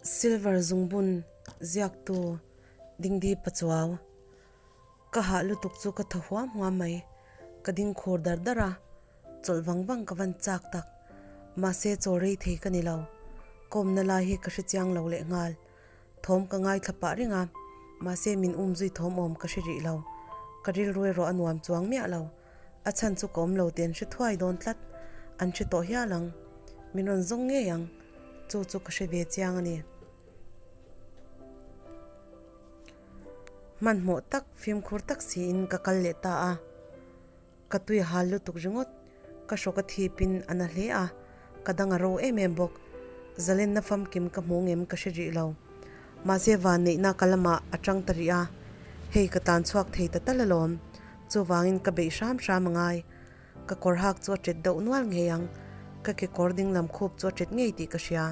Silver zungbun ziaktu Dingdi Pachuau. Ka hah lutuk chu ka thaw huam huam mai. Ka ding khur dar dar a, chawlh vang vang ka van chak tak. Mahse chawl rei thei ka ni lo. Kawmna lai hi ka hre chiang lo leh nghal. Thawm ka ngaithla pah reng a, mahse min um zui thawm awm ka hre rih lo. Ka rilru erawh a nuam chuang miah lo. A chhan chu ka awm lo tih an hre thuai dawn tlat. An hre tawh hial ang. Min rawn zawng ngei ang. Chu chu ka hre ve chiang a ni. Hmanhmawh tak, fimkhur tak siin ka kal leh ta a. Ka tui hal lutuk ringawt. Ka hrawk a thipin a na hle a, ka dang a ro em em bawk. Zalenna famkim ka hmu ngem ka hre rih lo. Mahse vanneihna ka lamah a tang ta rih a, hei ka tlan chhuak thei ta tal alawm. Chuvangin ka beih hram hram a ngai. Ka kawr hak chu a tet deuh nual ngei ang. Ka kekawr ding lam khup chu a tet ngei tih ka hria.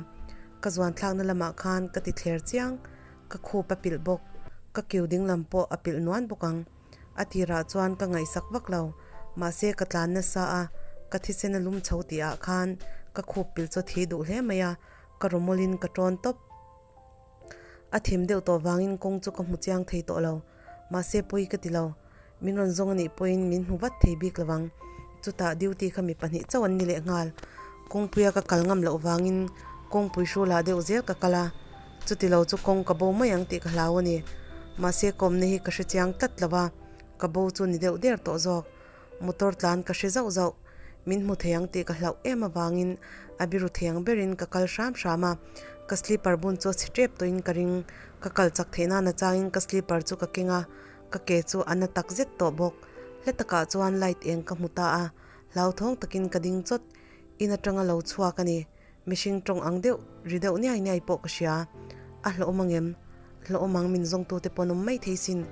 Ka zuan thlakna lamah khan ka ti thler chiang. Ka khup a pilh bawk. Ka kiu ding lam pawh a pilh nuan bawk ang. A tirah chuan ka ngaihsak vak lo. Mahse ka tlan nasa a, ka thisen a lum chho tih ah khan ka khup pilh chu a thi duh hle mai a, ka rawmawlin ka tawn tawp. A thim deuh tawh vangin kawng chu ka hmu chiang thei tawh lo. Mahse pawi ka ti lo. Min rawn zawng anih pawhin min hmu vat thei bik lovang. Chutah duty kha mi pahnih chauh an ni leh nghal. Kawngpuia ka kal ngam loh vangin kawngpui hrulah deuh zel ka kal a. Chuti lo chu kawng ka bo mai ang tih ka hlau a ni. Mahse kawmna hi ka hre chiang tlat lo va, ka bo chu ni deuh der tawh zawk. Motor tlan ka hre zauh zauh. Min hmu thei ang tih ka hlauh em avangin a biru thei ang berin ka kal hram hram a. Ka slipper bun chu a chhe tep tawhin ka ring. Ka kal chak theih nana changin ka slipper chu ka keng a, ka ke chu a na tak zet tawh bawk. Hla takah chuan light eng ka hmu ta a, hlauthawng takin ka ding chawt. In atanga lo chhuak a ni. Mihring tawng ang deuh, ri deuh niai niai pawh ka hria. A hlawhawm ang em? Hlawhawm ang min zawngtute pawh an awm mai thei sin.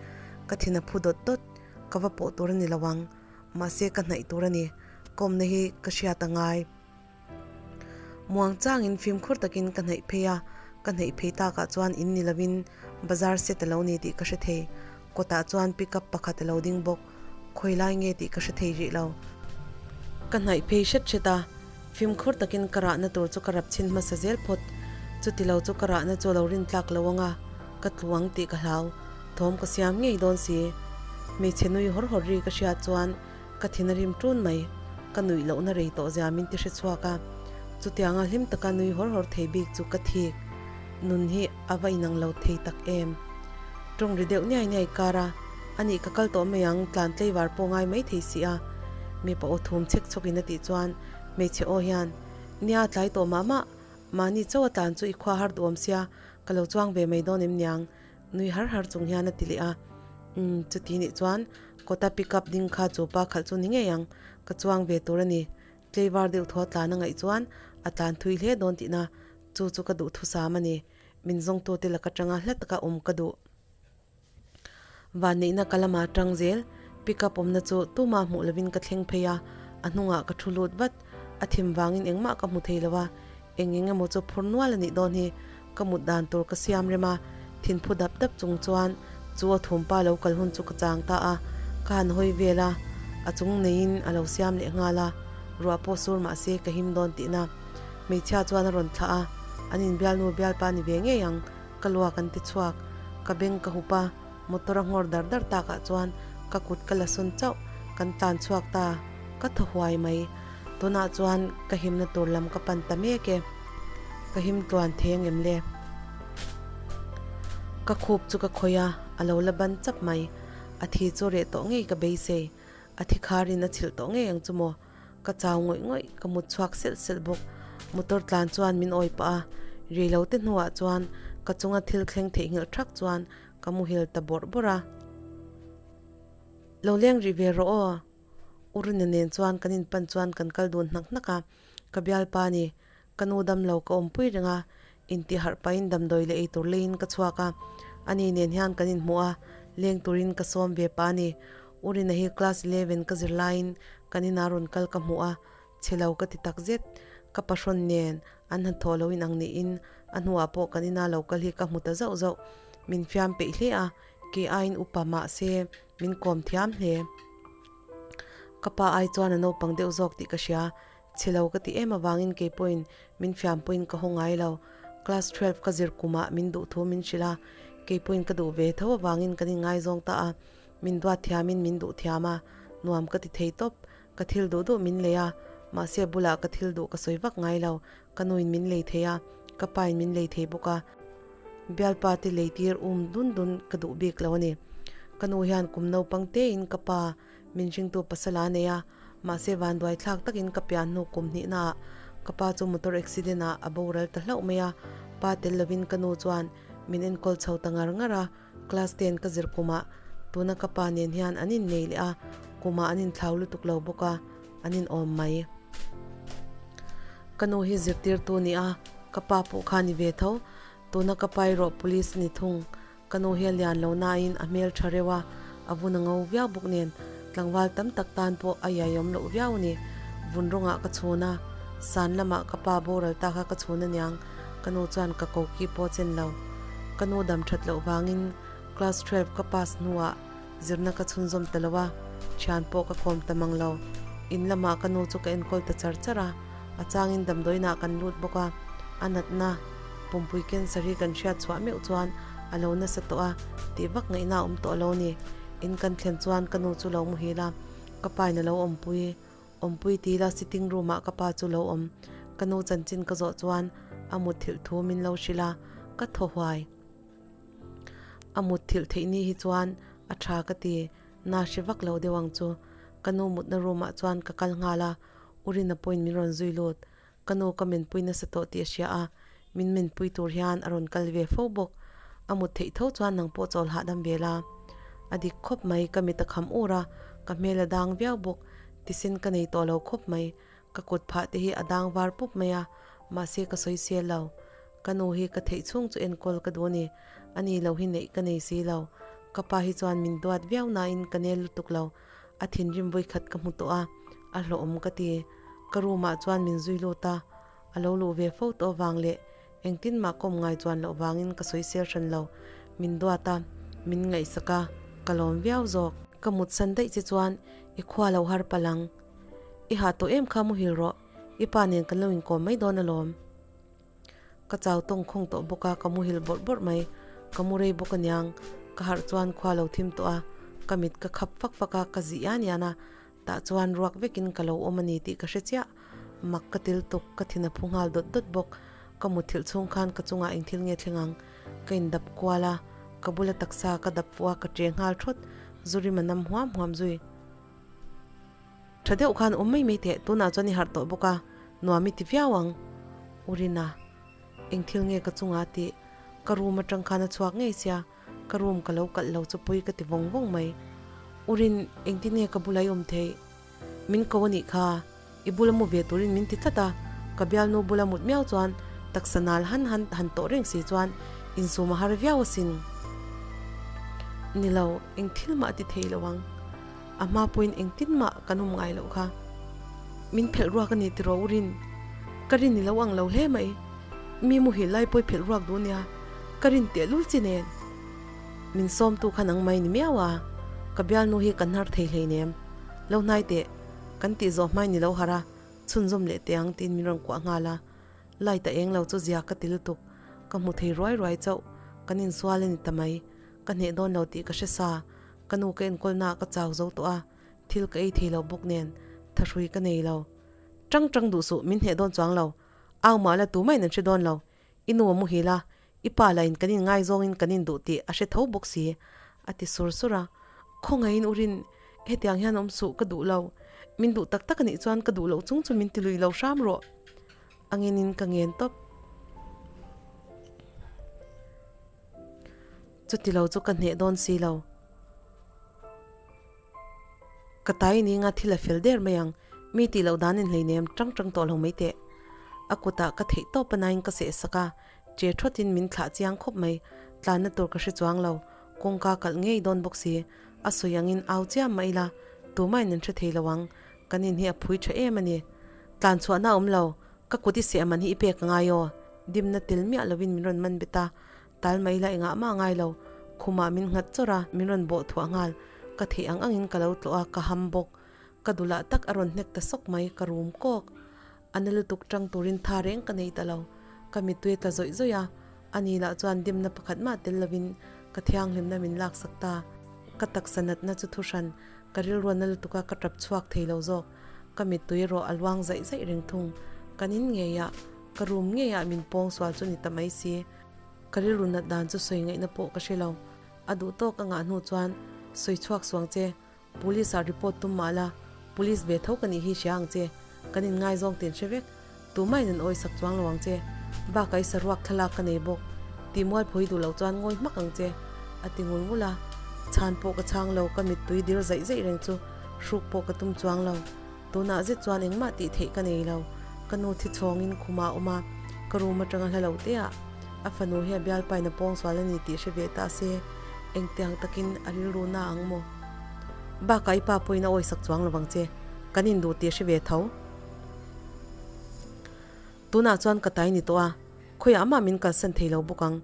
Ka thin a phu dawt dawt. Ka va pawh tur a ni lo ang. Mahse ka hnaih tur a ni. Kawmna hi ka hriat a ngai. Muang changin fimkhur takin ka hnaih phei a. Ka hnaih phei takah chuan in ni lovin bazar set a lo ni tih ka hre thei. Kawtah chuan pickup pakhat a lo ding bawk. Khawi lai nge tih ka hre thei rih lo. Ka hnaih phei hret hret a, fimkhur takin ka rahna tur chu ka rap chhin hmasa zel phawt. Chuti lo chu ka rahna chu a lo rin tlak lo ang a, ka tlu ang tih ka hlau. Thawm ka siam ngei dawn si. Hmeichhe nui hawr hawr ri ka hriat chuan ka thin a rim ṭun mai. Ka nuih lohna rei tawh zia min ti hre chhuak a, chutianga hlim taka nui hawr hawr thei bik chu ka thik. Nun hi a va inang lo thei tak em? Tawng ri deuh niai niai kar a, Anih ka kal tawh mai ang, tlan tleivar pawh ngai mai thei si a, mipa aw thum chhek chhawkin a tih chuan hmeichhe aw hian, Nia tlai tawh mah mah, mahni chauh a tlan chu i khua har duhawm sia, ka lo chuang ve mai dawn em niang, nui har har chung hian a ti leh a. Umm, chuti nih chuan kawta pick up ding kha chu pa khalh chu ni ngei ang, ka chuang ve tur a ni, tleivar deuh thaw tlan a ngaih chuan a tlan thui hle dawn tihna, chu chu ka duhthusam a ni. Min zawngtute laka tanga hla taka awm ka duh. Vanneihna ka lama tang zel, pick up awmna chu tuma hmuh lovin ka thleng phei a, a hnungah ka thu lut vat. A thim vangin engmah ka hmu thei lo a, eng eng emaw chu phur nual a nih dawn hi. Ka mut dan tur ka siam rem a, thinphu dap dap chung chuan chu a thumpa lo kal hun chu ka chang ta a, ka han hawi vel a, a chung neiin a lo siam leh nghal a, ruah pawh sur mah se ka him dawn tihna. Hmeichhia chuan a rawn thlah a, an inbialnu bialpa ni ve ngei ang, ka luak an ti chhuak. Ka beng ka hup a, motor a nghawr dar dar takah chuan ka kut ka la sawn chauh, kan tlan chhuak ta, ka thaw huai mai. Tunah chuan ka himna tur lam ka pan ta mek e, ka him tluan thei angem le? Ka khup chu ka khawih a, a lo la ban chap mai. A thi chu reh tawh ngei ka beisei, a thi kharin a chhilh tawh ngei ang chu maw? Ka chau ngawih ngawih, ka mut chhuak selh selh bawk. Motor tlan chuan min awi pah a, rei lo te hnuah chuan ka chunga thil thleng theihnghilh thak chuan ka muhil ta bawrh bawrh a. Lo leng rih ve rawh aw. Urina nen chuan kan inpan chuan kan kal dun hnak hnak a, ka bialpa ni, ka nu damlo ka awmpui reng a, intihharh pahin damdawi leh eitur leiin ka chhuak a, ani nen hian kan inhmuh a, leng turin ka sawm ve pah a ni. Urina hi class 11 ka zir laiin kan inah rawn kal ka hmuh a, chhe lo ka ti tak zet. Ka pahrawn nen an han thawh loin ang niin a hnuah pawh kan ina lo kal hi ka hmu ta zauh zauh. Min fiam peih hle a, kei aiin upa mahse min kawm thiam hle. Ka pa ai chuan a naupang deuh zawk tih ka hria. Chhe lo ka ti em avangin kei pawhin min fiam pawhin ka haw ngai lo. Class 12 ka zir kumah min duh thu min hrilh a, keipawhin ka duh ve tho avangin kan inngaizawng ta a, min duat thiamin min duh thiam a, nuam ka ti thei tawp. Ka thil duh duh min lei a, mahse bulah ka thil duh ka sawi vak ngai lo, ka nuin min lei thei a, ka pain min lei thei bawk a, bialpa te lei tir um dun dun ka duh bik lo a ni. Ka nu hian kum naupang tein ka pa min hringtu pasal a nei a, mahse vanduai thlak takin ka pian hnu kum hnihnaah ka pa chu motor accident ah a boral ta hlauh mai a, pa tel lovin ka nu chuan min enkawl chho ta ngar ngar a. Class ten ka zir kumah tuna ka pa nen hian an innei leh a, kumah an inthlau lutuk lo bawk a, an inawm mai. Ka nu hi zirtirtu ni a, ka pa pawh kha ni ve tho. Tuna ka pa erawh police a ni thung. Ka nu hi a lian lo nain a hmel tha reuh a, a vun a ngo viau bawk nen tlangval tam tak tan pawh a iaiawm loh viau a ni. Vun rawngah ka chhun a, san lamah ka pa boral ta kha ka chhun aniang. Ka nu chuan ka koki pawh chen lo. Ka nu dam that loh vangin class 12 ka pass hnuah zirna ka chhunzawm ta lo a, thian pawh ka kawm ta mang lo. In lamah ka nu chu ka enkawl ta char char a, a changin damdawiinah kan lut bawk a, a natna pumpui cancer hi kan hriat chhuah meuh chuan a lo nasa tawh a, tih vak ngaihna a awm tawh lo ni. In kan thlen chuan ka nu chu lo muhil a, ka pain a lo awmpui. Awmpui ti la sitting room ah ka pa chu lo awm. Ka nu chanchin ka zawh chuan a mutthilh thu min lo hrilh a, ka thaw huai. A mutthilh theih ni hi chuan a tha ka ti, na hre vak lo deuh ang chu. Ka nu mutna room ah chuan ka kal nghal a, U Rina pawhin min rawn zui lut. Ka nu ka menpui nasa tawh tih a hria a, min menpui tur hian a rawn kal ve fo bawk. A mut theih tho chuan nang pawh chawl hahdam ve la. A dik khawp mai, ka mit a kham ur a, ka hmel a dang viau bawk. Tisen ka nei tawh lo khawp mai, ka kut phah te hi a dang var pup mai a, mahse ka sawi sel lo. Ka nu hi ka theih chhung chu enkawl ka duh a ni, a ni lo hi neih ka nei si lo. Ka pa hi chuan min duat viau nain ka nel lutuk lo, a thinrim vawikhat ka hmu tawh a, a hlawhawm ka ti. Ka room ah chuan min zui lut a, a lo luh ve fo tawh avang leh engtin mah kawm ngai chuan loh vangin ka sawi sel hran lo. Min duat a, min ngaihsak a, ka lawm viau zawk. Ka mutsan daih che chuan i khua lo har palh ang. I hah tawh em kha muhil rawh, i pa nen kan lo inkawm mai dawn alawm. Ka chau tawng khawng tawh bawk a, ka muhil bawrh bawrh mai. Ka mu rei bawk aniang, ka harh chuan khua lo thim tawh a, ka mit ka khap fak fak a, ka zih ian ian a, Tah chuan ruak vekin ka lo awm a ni tih ka hre chiah. Mak ka til tuk, ka thin a phu nghal dawt dawt bawk. Ka mutthilh chhung khan ka chungah eng thil nge thleng ang? Ka indap kual a, ka bula taksa ka dap fuh a, ka ṭe nghal thawt. Zu rim a nam huam huam zui. Ṭha deuh khan awm mai mai teh, tunah chuan i harh tawh bawk a, nuam i ti viau ang. U Rina, eng thil nge ka chungah tih? Ka room aṭang khan a chhuak ngei sia. Ka room ka lo kalh lo chu pui ka ti vawng vawng mai. U Rin, engtin nge ka bula i awm theih? Min ko a nih kha, i bula mu ve turin min ti tlat a, ka bialnu bula mut miau chuan taksa nal han han han tawh reng si chuan insum a har viau asin. Ni lo, eng thil mah a ti thei lo ang. A hma pawhin engtin mah kan awm ngai loh kha. Min phelh ruak a ni tiraw U Rin? Ka rin i lo ang lo hle mai. Mi muhil lai pawh i phelh ruak duh nia, ka rin tehlul chi nen. Min sawmtu kha nang mai ni miau a, ka bialnu hi kan hnar thei hleinem. Lo hnai teh, kan tih zawh hmai ni lo harh a, chhunzawm leh teh ang tiin min rawn kuah nghal a. Light a eng lo chu zia ka ti lutuk, ka hmu thei ruai ruai chauh, kan insual a ni ta mai. Ka hneh dawn lo tih ka hre sa, Ka nu ka enkawl na ka chau zo tawh a, thil ka ei thei lo bawk nen thahrui ka nei lo. Tang tang duh suh, min hneh dawn chuang lo. Au mah la tumah in an hre dawn lo. I nu a muhil a, i pa lah in kan in ngaizawng in kan in duh tih a hre tho bawk si, a ti sur sur a. Khawngaihin u Rin, hetiang hian awm suh ka duh lo. Min duh tak tak a nih chuan ka duh loh chung chu min ti lui lo hram rawh. A ngenin ka ngen tawp. Chuti lo chu ka hneh dawn si lo. Ka tai ninga thil a fel der mai ang, mi tih loh dan in hleinem tang tang tawh lo mai teh. A kutah ka theih tawp a nain ka seh sak a, che thawtin min thlah chiang khawp mai, tlanna tur ka hre chuang lo, kawngka kalh ngei dawn bawk si, a sawi angin au chiam mah ila, tumahin an hre thei lo ang, kan in hi a phui tha em a ni. Tlan chhuahna a awm lo, ka kut i seh man hi i pek a ngai aw, dimna tel miah lovin min rawn man bet a, Tal mai la engah mah ngai lo, khumah min nghat chawrh a, min rawn bawh thuah nghal. Ka theih ang angin ka lo tlawh a, ka ham bawk. Ka dulah tak a rawn hnek ta sawk mai, ka rum kawk. A na lutuk tang turin tha reng ka nei ta lo. Ka mittui a tla zawih zawih a, ani lah chuan dimna pakhat mah tel lovin ka thianghlimna min laksak ta. Ka taksa natna chu thuhran ka rilruanna lutuka ka tap chhuak thei lo zawk. Ka mittui erawh a luang zaih zaih reng thung. Kan in ngeiah, ka room ngeiah min pawng sual chu ni ta mai si. Ka rilru nat dan chu sawi ngaihna pawh ka hre lo. A duh tawk a ngah hnu chuan sawi chhuak suang che. Police ah report tum mah la, Police ve tho ka nih hi hria ang che, kan in ngaizawng tin hre vek, tumah in an awisak chuang lo ang che, bakah i saruak thlalak ka nei bawk, tih mualphawi duh loh chuan ngawi hmak ang che, a ti ngul ngul a, chhan pawh ka chhang lo, ka mittui dir zaih zaih reng chu hruk pawh ka tum chuang lo, tunah zet chuan engmah tih theih ka nei lo, ka nu thi chhawngin khumah a awm a, ka room atanga hla lo te ah. A fanu hi a bialpain a pawngsual a ni tih hre ve ta se, engtiang takin a rilru na ang maw? Bakah i pa pawhin a awisak chuang lo vang che, kan induh tih hre ve tho. Tunah chuan ka tai ni tawh a, khawiah mah min kalsan thei lo bawk ang.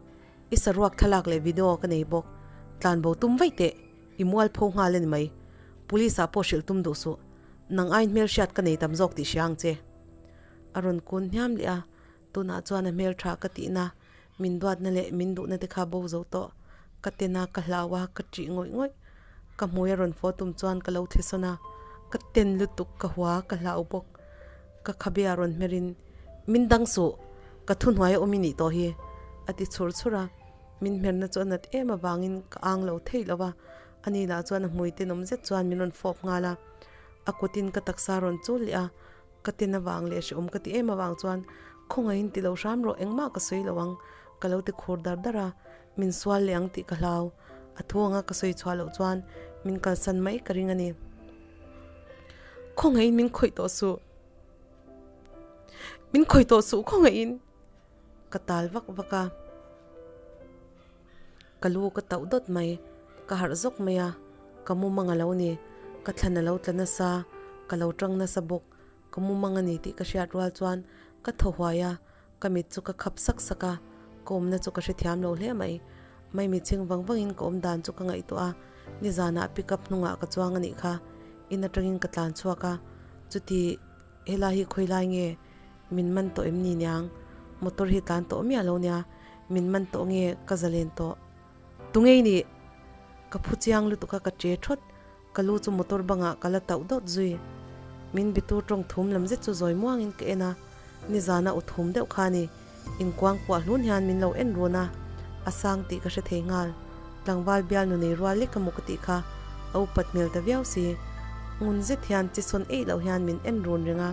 I saruak thlalak leh video ka nei bawk, tlanbo tum vaih teh, i mualpho nghal a ni mai. Police ah pawh hrilh tum duh suh, nang aiin hmelhriat ka nei tam zawk tih hria ang che. A rawn kun hniam leh a. Tunah chuan a hmeltha ka tihna, min duatna leh min duhna te kha bo zo tawh. Ka ten a, ka hlau a, ka ṭih ngawih ngawih. Ka hmui a rawn fawh tum chuan ka lo thlisawn a, ka ten lutuk, ka hua, ka hlau bawk. Ka khabe a rawn hmerin, Min dang suh, ka thuhnuai a awm i nih tawh hi, a ti chhur chhur a. Min hmerna chu a nat em avangin ka ang lo thei lo va, ani lah chuan a hmui tenawm zet chuan min rawn fawp nghal a. A kutin ka taksa a rawn chul leh a, Ka ten avang leh hrehawm ka ti em avang chuan khawngaihin ti lo hram rawh engmah ka sawi lo ang ka lo ti khur dar dar a, min sual leh ang tih ka hlau. A thu anga ka sawi chhuah loh chuan min kalsan mai ka ring a ni. Khawngaihin min khawih tawh suh. Min khawih tawh suh khawngaihin. Ka tal vak vak a. Ka lu ka tauh dawt mai, ka harh zawk mai a, ka mumang a lo ni, ka thlan a lo tla nasa, ka lo tang nasa bawk, ka mumang a ni tih ka hriat rual chuan ka thaw huai a, ka mit chu ka khap sak sak a, ka awmna chu ka hrethiam lo hle mai. Maimichhing vang vangin ka awm dan chu ka ngaihtuah a, nizanah pick up hnungah ka chuang a nih kha, in atangin ka tlan chhuak a, chuti helai hi khawilai nge? Min man tawh em ni niang? Motor hi tlan tawh miah lo nia, min man tawh nge ka zalen tawh? Tungei nih? Ka phu chiang lutuk a ka che thawt, ka lu chu motor bangah ka la tauh dawt zui. Min bitu tawng thum lam zet chu zawi muangin ka en a, nizana u thum deuh kha ni, inkuang kuah hlun hian min lo en run a, a sang tih ka hre thei nghal. Tlangval bial nu nei rual lek emaw ka tih kha a upat hmel ta viau si. Ngun zet hian chi sawn eih loh hian min en run reng a.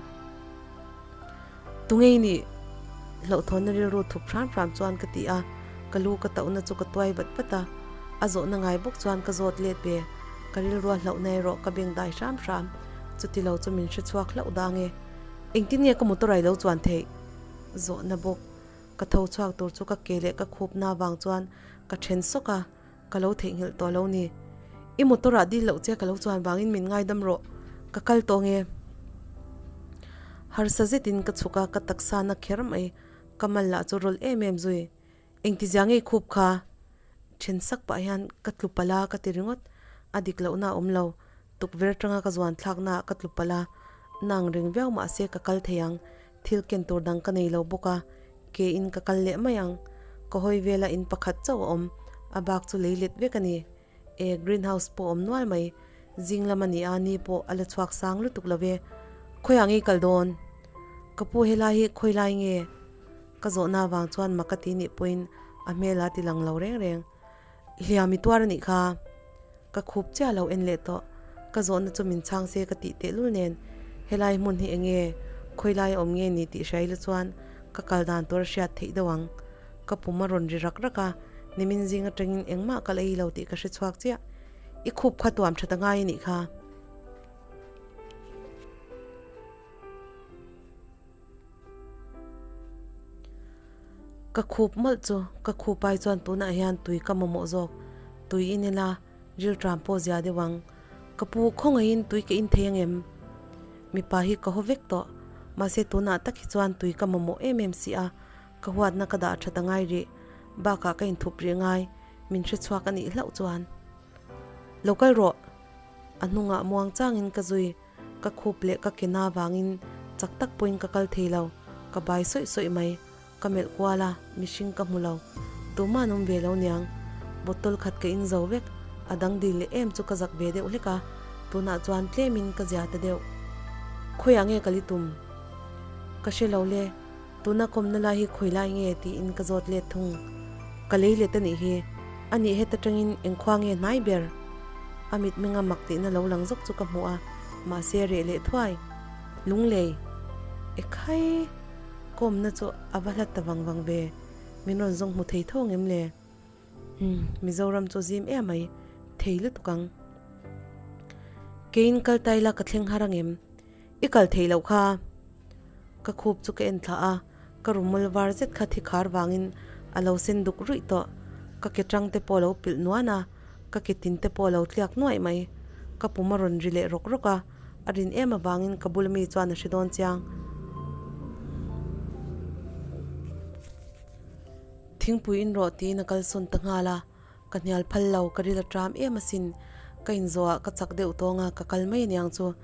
Tungei nih hlauhthawnna rilru thup hram hram chuan ka ti a, ka lu ka tauhna chu ka tuai vat vat a, a zawhna ngai bawk chuan ka zawt let ve, ka rilrua hlauhna erawh ka beng dai hram hram, chuti lo chu min hre chhuak hlauh dang e. Engtin nge ka motor a i lo chuan theih? Zawhna bawk ka tho chhuak tur chu ka ke leh ka khupna avang chuan ka then sawk a. Ka lo theihnghilh tawh lo ni. I motor ah dil loh che ka lo chuan vangin min ngaidam rawh. Ka kal tawh nge? Harsa zetin ka chhuk a, ka taksa na kher mai. Ka mal lah chu rawlh em em zui. Engtizia ngei khup kha? Then sak pah hian ka tlu palh a ka ti ringawt. A dik lohna a awm lo. Tukver atanga ka zuan thlakna ah ka tlu palh a. Nang ring viau mahse ka kal thei ang. Thil ken tur dang ka nei lo bawk a, ke in ka kal leh mai ang. Ka hawi vela in pakhat chauh a awm, a bak chu lei let vek a ni. E, green house pawh a awm nual mai. Zing lam a ni a, ni pawh a la chhuak sang lutuk lo ve. Khawiah nge i kal dawn? Ka pu helai hi khawi lai nge? Ka zawhna avang chuan mak a ti nih pawhin a hmel a ti lang lo reng reng. Hliam i tuar a nih kha. Ka khup chiah lo en leh tawh. Ka zawhna chu min chhang se ka tih tehlul nen helai hmun hi enge khawilai a awm nge ni tih hria ila chuan ka kal dan tur a hriat theih deuh ang. Ka pum a rawn ri rak rak a, nimin zing atangin engmah ka la ei lo tih ka hre chhuak chiah. I khup kha tuam tha ta ngai a nih kha. Ka khup mawlh chu ka khup ai chuan tunah hian tui ka mamawh zawk. Tui in ila rilṭam pawh zia deuh ang. Ka pu khawngaihin tui ka in thei angem? Mipa hi ka haw vek tawh. Mahse tunah tak hi chuan tui ka mamawh em em si a, ka huatna ka dah ṭhat a ngai rih. Bakah ka inthup rih ngai, min hre chhuak a nih hlauh chuan. Lo kal rawh. A hnungah muang changin ka zui. Ka khup leh ka ke na vangin chak tak pawhin ka kal thei lo, ka bai sawih sawih mai. Ka melh kual a, mihring ka hmu lo. Tumah an awm ve lo niang. Bottle khat ka in zo vek, a dang dil leh em chu ka zak ve deuh hlek a, tunah chuan tlemin ka zia ta deuh. Khawiah nge ka li tum? Ka hre lo le, tuna kawmna lai hi khawi lai nge tiin ka zawt let thung. Ka lei let a nih hi, a nih heta tangin engkhua nge hnai ber? A mitmenga mak tihna lo lang zawk chu ka hmu a, mahse reh leh thuai. Lunglei. Ekhai! Kawmna chu a va hlat ta vang vang ve, min rawn zawng hmu thei tho ngem le? Umm, Mizoram chu zim em mai, thei lutuk ang. Keiin kal ta ila ka thleng har angem? I kal theih loh kha. Ka khup chu ka en thlah a, ka rumul var zet kha thi khar vangin a lo sen duk ruih tawh. Ka ke tang te pawh a lo pilh nuan a, ka ke tin te pawh a lo tliak nuaih mai. Ka pum a rawn ri leh rawk rawk a, A rin em avangin ka bula mi chuan a hre dawn chiang. Thingpui in rawh tiin a kalsawn ta nghal a, ka hnial phal lo, ka ril a ṭam em asin. Ka inzawhah ka chak deuh tawng a, ka kal mai aniang chu.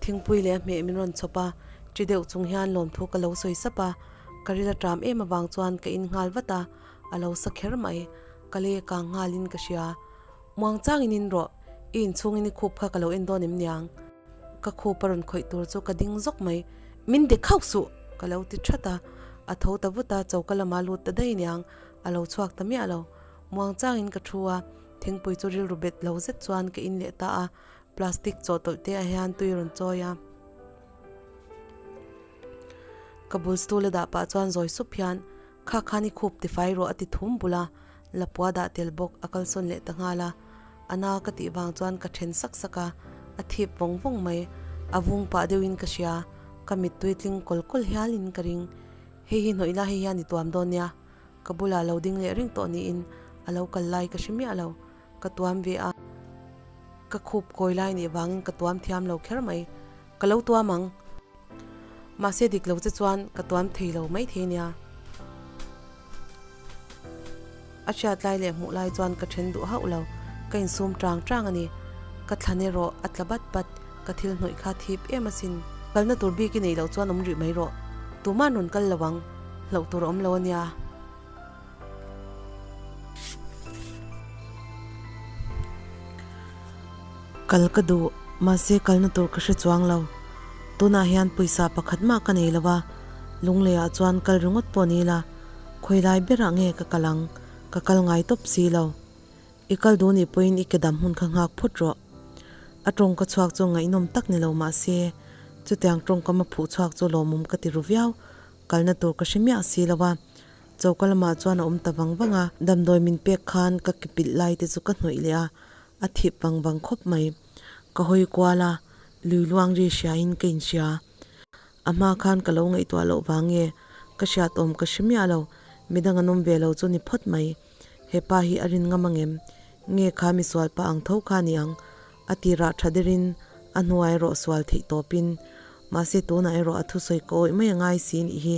Thingpui leh a hmeh min rawn chhawp a, ṭi deuh chung hian lawmthu ka lo sawi sap a, ka ril a ṭam em avang chuan ka in nghal vat a, a lo sa kher mai. Ka lei a kang nghalin ka hria. Muang changin in rawh, i inchhungin i khup kha ka lo en dawn em niang? Ka khup a rawn khawih tur chu ka ding zawk mai. Min dek hauh suh! Ka lo ti that a. A tho ta vut a, choka lama lut ta daih niang, a lo chhuak ta miah lo. Muang changin ka thu a, thingpui chu rilru bet lo zet chuan ka in leh ta a, plastic chawhtawlh te ah hian tui rawn chawi a. Ka bul stool a dah pah chuan zawi sup hian, Kha khan i khup tifai rawh a ti thum bul a, Lapua dah tel bawk a kalsawn leh ta nghal a, a na ka tih vang chuan ka then sak sak a, a thip vawng vawng mai, a vung pah deuhin ka hria, ka mittui tling kawl kawl hialin ka ring. Hei hi hnawih la hei hian i tuam dawn nia, ka bulah lo ding leh reng tawh niin a lo kal lai ka hre miah lo, ka tuam ve a, ka khup kawi lai nih vangin ka tuam thiam lo kher mai, ka lo tuam ang. Mahse dik lo che chuan ka tuam thei lo mai thei nia. A hriat lai leh hmuh lai chuan ka then duh hauh lo, ka insum tang tang a ni. Ka thlan erawh a tla bat bat, ka thil hnawih kha thip em asin. Kalna tur bik i neih loh chuan awm rih mai rawh, tuma'n rawn kal lo ang, hlauh tur a awm lo a nia. Kal ka duh, mahse kalna tur ka hre chuang lo. Tunah hian pawisa pakhat mah ka nei lo a, Lungleiah chuan kal ringawt pawh ni ila, khawilai berah nge ka kal ang, ka kal ngai tawp si lo. I kal duh nih pawhin i ke dam hun kha nghak phawt rawh. A tawngka chhuak chu ngaihnawm tak ni lo mahse, chutiang tawngkam a phuh chhuak chu lawmawm ka ti ru viau, kalna tur ka hre miah si lo a. Choka lamah chuan a awm ta vang vang a, damdawi min pek khan ka ke pilh lai te chu ka hnawih leh a, a thip vang vang khawp mai. Ka hawi kual a, lui luang ri hriain ka inhria. A hma khan ka lo ngaihtuah loh vang nge ka hriat awm ka hre miah lo, midang an awm ve lo chu ni phawt mai. He pa hi a rin ngam angem? Nge kha misual pa ang tho kha ni ang? A tirah tha derin a hnuah erawh sual theih tawpin. Mahse tunah erawh a thusawi ka awih mai a ngai si nih hi.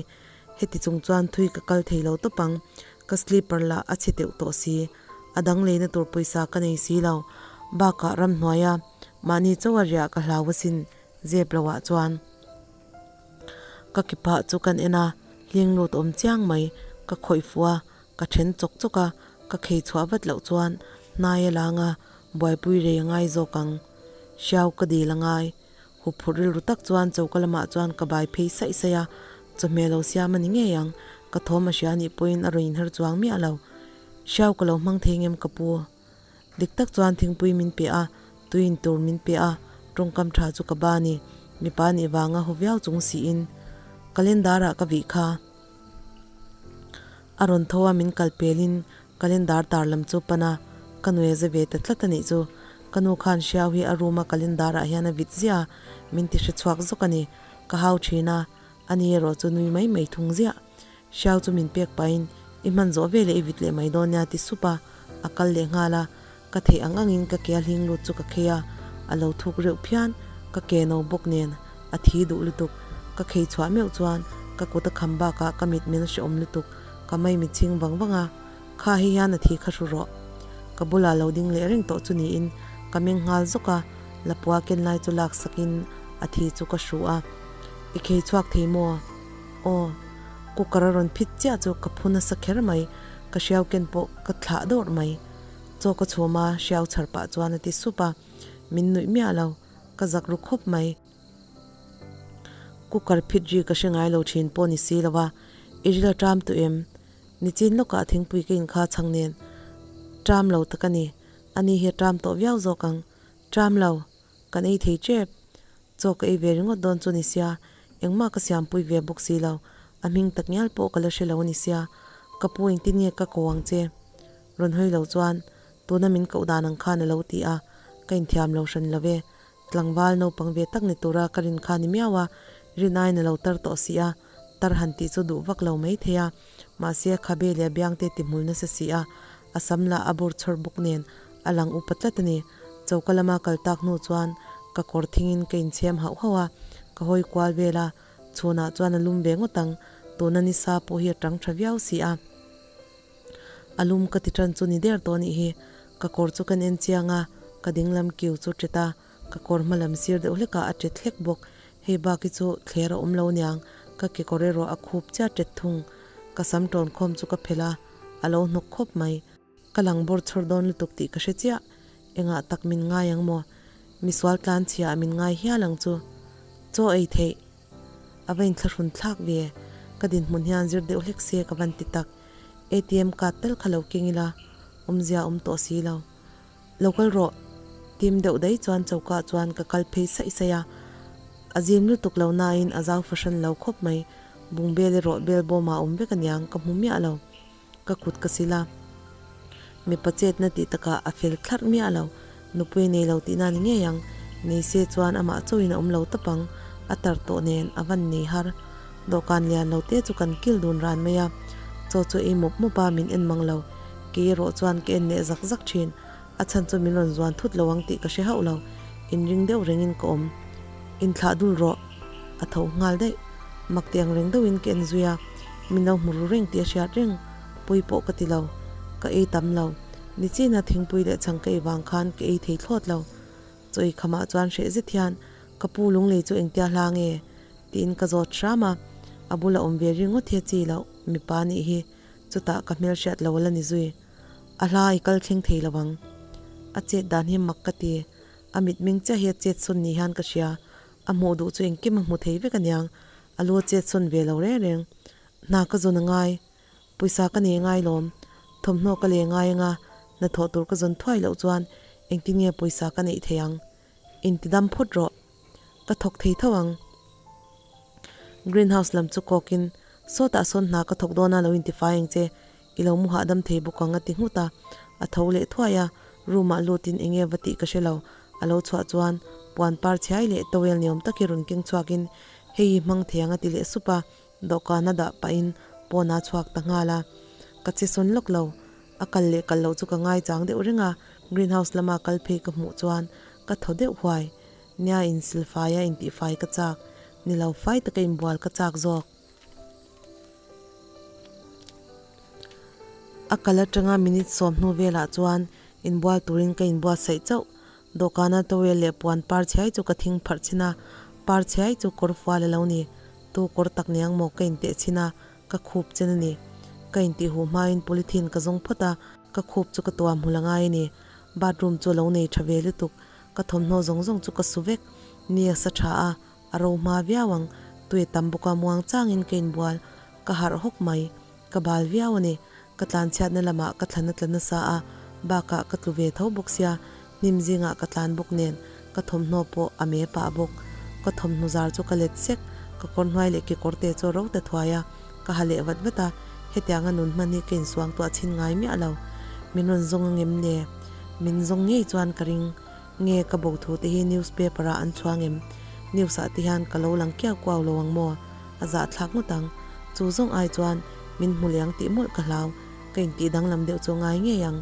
Heti chung chuan thui ka kal thei lo tawp ang, ka slipper lah a chhe teuh tawh si, a dang leina tur pawisa ka nei si lo, bakah ramhnuaia mahni chauha riah ka hlau asin zep lo ah chuan ka ke phah chu kan en a, hling lut awm chiang mai, ka khawih fuh a, ka then chawk chawk a, ka khei chhuah vat loh chuan hnai a lang a, buaipui rei a ngai zawk ang, hriau ka dil a ngai. Huphurh rilru tak chuan choka lamah chuan ka bai phei saih saih a, chawhmeh lo siam a ni ngei ang, ka thawm a hria anih pawhin a rawn inher chuang miah lo. Hriau ka lo hmang thei ngem ka pu. Dik tak chuan thingpui min pe a, tui in tur min pe a, tawngkam tha chu ka ba a ni, mipa nih vanga haw viau chung siin calendar ah ka vih kha. A rawn tho a min kal pelin Calendar tar lam chu pan a, ka nui za ve ta tlat a nih chu. Ka nu khan hriau hi a room a calendar ah hian a vit ziah a, min ti hre chhuak zawk a ni. Ka hau thin a, ani erawh chu nui mai mai thung ziah. Hriau chu min pek pahin, I hman zawh ve leh i vit leh mai dawn nia ti sup a, a kal leh nghal a. Ka theih ang angin ka ke a hling lut chu ka khei a, a lo thuk reuh phian. Ka ke no bawk nen a thi duh lutuk. Ka khei chhuah meuh chuan ka kut a kham bakah ka mit min a hrehawm lutuk. Ka mai mit chhing vang vang a, Kha hei hian a thi kha hru rawh. Ka bulah lo ding leh reng tawh chu niin ka meng nghal zawk a, Lapua ken lai chu lak sakin a thi chu ka hru a. I khei chhuak thei maw? Aw. Cooker a rawn phit chiah chu ka phu nasa kher mai, ka hriau ken pawh ka thlah dawrh mai. Chaw ka chhum a, hriau chhar pah chuan a ti sup a, min nuih miah lo, ka zak ru khawp mai. Cooker phit ri ka hre ngai lo thin pawh ni si lo a, i ril a ṭam tawh em? Nichin lawkah thingpui ka inkha chhang nen ṭam lo tak a ni, ani hi a ṭam tawh viau zawk ang. Ṭam lo, kan ei thei ṭep. Chaw ka ei ve ringawt dawn chu ni sia, engmah ka siampui ve bawk si lo, a hming tak ngial pawh ka la hre lo a ni sia, ka pu engtin nge ka ko ang che? Rawn hawi lo chuan tuna min koh dan ang khan a lo ti a, ka inthiam lo hran lo e, tlangval naupang ve tak ni tura ka rin kha ni miau a, rin aiin a lo tar tawh si a, tar han tih chu duh vak lo mai thei a, mahse a khabe leh a biangte ti hmul nasa si a, a sam lah a bur chhawr bawk nen a lang upa tlat a ni. Choka lama kal tak hnu chuan ka kawr thingin ka inchhem hauh hauh a, ka hawi kual vel a, chhunah chuan a lum ve ngawt ang, tuna nisa pawh hi a tang tha viau si a. A lum ka ti tan chu ni der tawh anih hi, ka kawr chu kan en chiang a, ka dinglam kiu chu ṭet a, ka kawr hma lam sir deuh hlekah a ṭet hlek bawk, hei bak hi chu thler a awm lo niang, ka kekawr erawh a khup chiah ṭet thung, ka sam tawn khawm chu ka phelh a, a lo hnawk khawp mai. Ka lang bawr chhawr dawn lutuk tih ka hre chiah. Engah tak min ngai ang maw? Misual tlan chhia ah min ngai hial ang chu. Chaw ei theih. A va inthlahrun thlak ve. Ka dinhmun hian zir deuh hlek se ka van ti tak. ATM card tal kha lo keng ila, awmzia awm tawh si lo. Lo kal rawh. Tim deuh daih chuan choka chuan ka kal phei saih saih a. A zim lutuk lo nain a zau fahran lo khawp mai. Bungbel erawh bel bawmah a awm vek aniang ka hmu miah lo. Ka kut ka sil a, mipa chetna tih takah a fel thlarh miah lo. Nupui nei lo tihna ni ngei ang. Nei se chuan amah chauhin a awm lo tawp ang. A tar tawh nen a van nei har. Dawhkan lian lo te chu kan kil dun ran mai a. Chaw chu ei mawp mawp a, min en mang lo. Kei erawh chuan ka en leh zak zak thin. A chhan chu min rawn zuan thut lo ang tih ka hre hauh lo. Inring deuh rengin ka awm. Inthlah dul rawh. A tho nghal daih. Mak ti ang reng deuhin ka en zui a, min lo hmu ru reng tih a hriat reng. Pui pawh ka ti lo. Ka ei tam lo. Nichina thingpui leh chhang ka ei vang khan ka ei thei thlawt lo. Chaw ei khamah chuan hreh zet hian ka pu lunglei chu engtia hla nge? tiin ka zawt hram a. A bula awm ve ringawt hi a chi loh, mipa nih hi. Chutah ka hmelhriat lo a la ni zui. A hla i kal thleng thei lo ang. A chet dan hi mak ka ti. A mitmeng chiah hi a chet sawn ni hian ka hria. A hmuh duh chu engkim a hmu thei vek aniang. A lu a chet sawn ve lo reng reng. Hna ka zawn a ngai. Pawisa ka nei ngai lawm. Thawmhnaw ka lei ngai anga hnathawh tur ka zawn thuai loh chuan engtin nge pawisa ka neih thei ang. Intidam phawt rawh. Ka thawk thei tho ang. Greenhouse lam chu kawkin, Sawtah sawn hna ka thawk dawn a lo intifai ang che. I lo mu hahdam thei bawk ang a ti nghut a, a tho leh thuai a, room ah lutin eng nge va tih ka hre lo, a lo chhuah chuan puan par chhiai leh towel ni awm tak hi rawn keng chhuakin hei hi hmang thei ang a ti leh sup a, dawhkan a dah pahin pawn a chhuak ta nghal a, ka che sawn lawk lo, a kal leh kal loh chu ka ngaichang deuh reng a, green house lama kal phei ka hmuh chuan ka thaw deuh huai, nia insilfai a intihfai ka chak, ni lo fai taka inbual ka chak zawk. A kal atanga minute 10 velah chuan inbual turin ka inbuatsaih chauh. Dawhkana towel leh puan par chhiai chu ka thing pharh chhin a, par chhiai chu kawr fual a lo ni. Tu kawr tak niang maw ka inteh chhin a, ka khup chen a ni. Ka intih huh hmain polythene ka zawng phawt a, ka khup chu ka tuam hmul a ngai a ni. Bathroom chu a lo nei tha ve lutuk, ka thawmhnaw zawng zawng chu ka su vek. Ni a sa tha a, A ro hma viau ang, tui tam bawk a muang changin ka inbual, ka harh hawk mai. Ka bal viau a ni, ka tlanchhiatna lamah ka thlan a tla nasa a, bakah ka tlu ve tho bawk sia, hnim zingah ka tlan bawk nen ka thawmhnaw pawh a me pah bawk. Ka thawmhnaw zar chu ka let sek, ka kawr hnuai leh kekawr te chu a ro ta thuai a, ka ha leh vat vat a, hetianga nun hman hi ka insuang tuah chhin ngai miah lo. Min rawn zawng angem le? Min zawng ngei chuan ka ring. Nge ka bo thu te hi news paper ah an chhuang em? News ah te hian ka lo lang kiau kuau lo ang maw? A zah thlak ngawt ang. Chu zawng ai chuan min hmu leh ang tih mawlh ka hlau. Ka intih danglam deuh chu ngai ngei ang.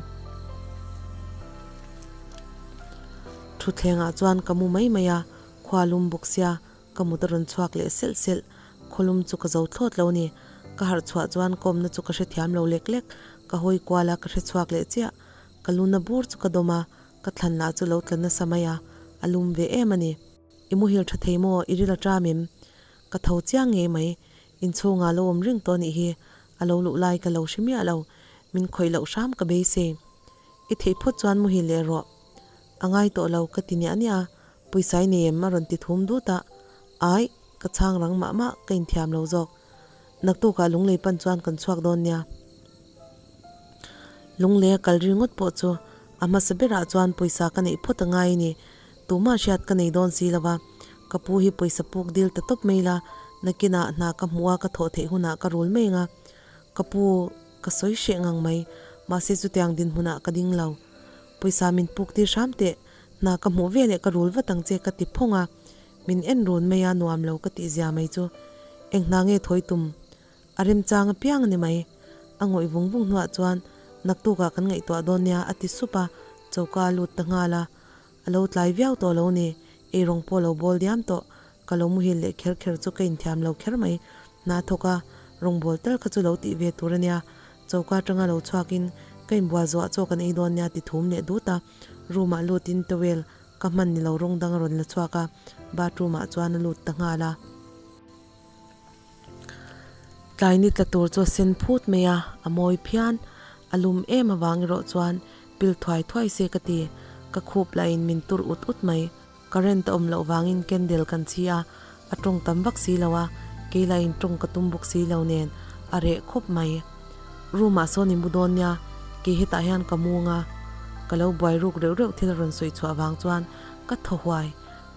Thutthleng ah chuan ka mu mai mai a, khua lum bawk sia ka mut a rawn chhuak leh selh selh. Khawlum chu ka zo thlawt lo ni. Ka harh chhuah chuan kawmna chu ka hrethiam lo lek lek. Ka hawi kual a ka hrechhuak leh chiah. Ka luna bur chu ka dawm a, Ka thlan lah chu lo tla nasa mai a, a lum ve em a ni. I muhil tha thei maw? I ril a ṭam em? Ka tho chiang ngei mai. Inchhungah lo awm reng tawh anih hi, a lo luh lai ka lo hre miah lo, min khawih loh hram ka beisei. I theih phawt chuan muhil leh rawh. A ngai tawh lo ka ti niah niah a, pawisa i nei em a rawn ti thum dut a, Aih, ka chhang rang mah mah ka inthiam lo zawk. Naktukah lunglei pan chuan kan chhuak dawn nia. Lunglei a kal ringawt pawh chu a hmasa berah chuan pawisa ka neih phawt a ngai a ni. Tumah hriat ka nei dawn si lo va, ka pu hi pawisa puk dil ta tawp mai la, nakinah hna ka hmuh a ka thawh theih hunah ka rul mai ang a. Ka pu, ka sawi hreh ngang mai, mahse chutiang dinhmunah ka ding lo. Pawisa min puk tir hram teh, hna ka hmuh veleh ka rul vat ang che ka ti phawng a. Min en run mai a, nuam lo ka tih zia mai chu. Eng hna nge thawi tum? A remchang apiang a ni mai. A ngawih vung vung hnuah chuan, Naktukah kan ngaihtuah dawn nia a ti sup a, choka a lut ta nghal a. A lo tlai viau tawh lo ni, eirawng pawh lo bawl diam tawh. Ka lo muhil leh kher kher chu ka inthiam lo kher mai. Hna thawk a, rawngbâwl tal kha chu lo tih ve tur a nia. Choka atanga lo chhuakin ka inbual zawh ah chaw kan ei dawn nia ti thum leh dut a. Room ah lutin towel ka hman ni lo rawng dang a rawn la chhuak a, bathroom ah chuan a lut ta nghal a. Tlai ni tla tur chu a sen phut mai a, a mawi phian. A lum em avang erawh chuan pil thuai thuai se ka ti. Ka khup lahin min tur ut ut mai. Current a awm loh vangin candle kan chhi a, a tawng tam vak si lo a, kei lahin tawng ka tum bawk si lo nen a reh khawp mai. Room ah sawn i mu dawn nia, kei hetah hian ka mu anga ka lo buai ruk reuh reuh thil a rawn sawi chhuah vang chuan ka thaw huai.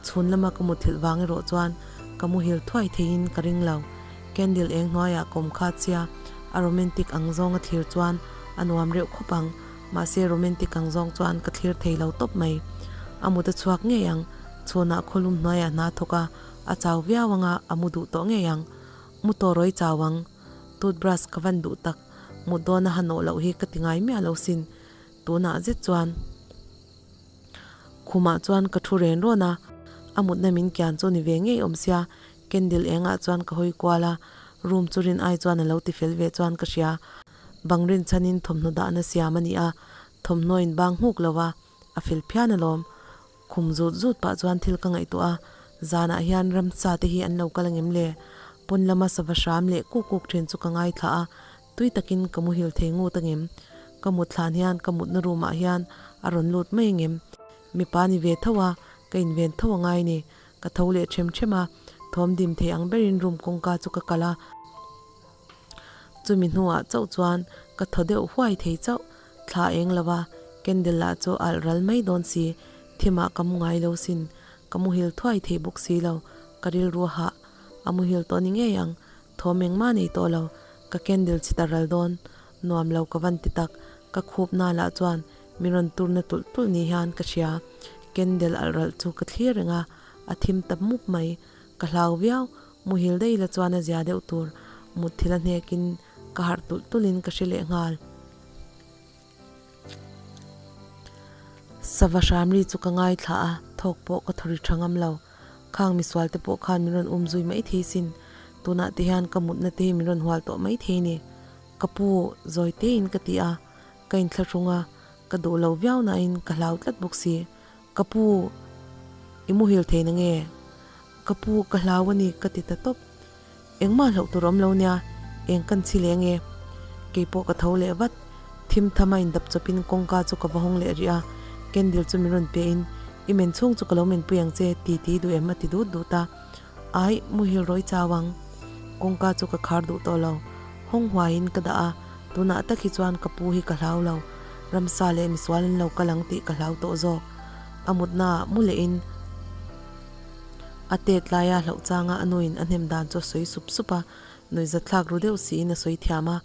Chhun lama ka muthilh vang erawh chuan ka muhil thuai theiin ka ring lo. Candle eng hnuaiah ka awm kha chia, a romantic ang zawng a thlir chuan a nuam reuh khawp ang, mahse romantic ang zawng chuan ka thlir thei lo tawp mai. A mut a chhuak ngei ang, chhunah khawlum hnuaiah hna thawk a, a chau viau anga a mu duh tawh ngei ang. Mu tawh rawi chau ang. Toothbrush ka van duh tak, mut dawn a ha nawh loh hi ka ti ngai miah lo sin. Tunah zet chuan. Khumah chuan ka thu ren rawn a, a mutna min kian chu ni ve ngei awm sia, candle engah chuan ka hawi kual a, room chu rin ai chuan a lo ti fel ve chuan ka hria. Bang rin chhanin thawmhnaw dahna siam a ni a, thawmhnaw in bang nghuk lo a, a fel phian alawm. Khum zut zut pah chuan thil ka ngaihtuah a, zanah hian ramsa te hi an lo kal angem le? Pawn lama sava hram leh kuk kuk thin chu ka ngaithla a, Tui takin ka muhil thei ngut angem? Ka mut thlan hian ka mutna room ah hian a rawn lut mai angem? Mipa ni ve tho a, ka inven tho a ngai ni. Ka tho leh ṭhem ṭhem a, thawm dim thei ang berin room kawngka chu ka kalh a. Chumi hnuah chauh chuan ka thaw deuh huai thei chauh. Thla eng lo a, candle lah chu alh ral mai dawn si. Thimah ka mu ngai lo sin, ka muhil thuai thei bawk si lo. Ka rilru a hah, a muhil tawh ni ngei ang. Thawm engmah nei tawh lo, ka candle chhit a ral dawn, nuam lo ka van ti tak, ka khup na lah chuan min rawn tur na tulh tulh ni hian ka hria, candle alh ralh chu ka thlir reng a, a thim ta mup mai, ka hlau viau, muhil daih la chuan a zia deuh tur, mutthil a hnek in ka harh tulh tulh in ka hre leh nghal. Sava hramri chu ka ngaithla a, thawk pawh ka thaw ri tha ngam lo. Khang misual te pawh khan min rawn um zui mai thei sin. Tunah te hian ka mutna te hi min rawn hual tawh mai thei ni. Ka pu, zawi tein ka ti a, ka inthlahrung a, ka duh lo viau nain ka hlau tlat bawk si. Ka pu, i muhil thei na nge? Ka pu, ka hlau a ni ka ti ta tawp. Engmah hlauh tur awm lo nia, eng kan chhi leh nge? Kei pawh ka tho leh vat. Thim tham a indap chawpin kawngka chu ka va hawng leh rih a, candle chu min rawn pe in, I men chhung chu ka lo menpui ang che, ti ti duh em a ti dut dut a. Ai, muhil rawi chau ang. Kawngka chu ka khar duh tawh lo. Hawng huaiin ka dah a, tunah tak hi chuan ka pu hi ka hlau lo. Ramsa leh misual an lo kal ang tih ka hlau tawh zawk. A mutnaah mu lehin. A tet laia hlauh changa a nuin a hnem dan chu a sawi sup sup a, nuihzatthlak ru deuh siin a sawi thiam a,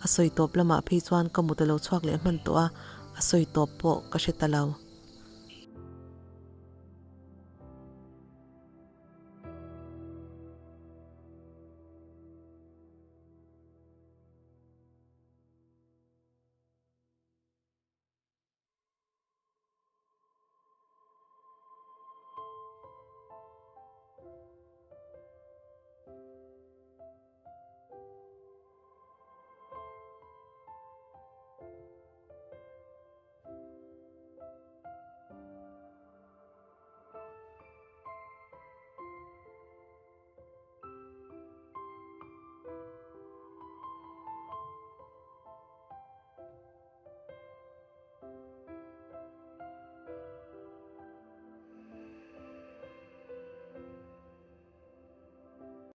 a sawi tawp lamah phei chuan ka mut a lo chhuak leh hman tawh a, a sawi tawp pawh ka hre ta lo.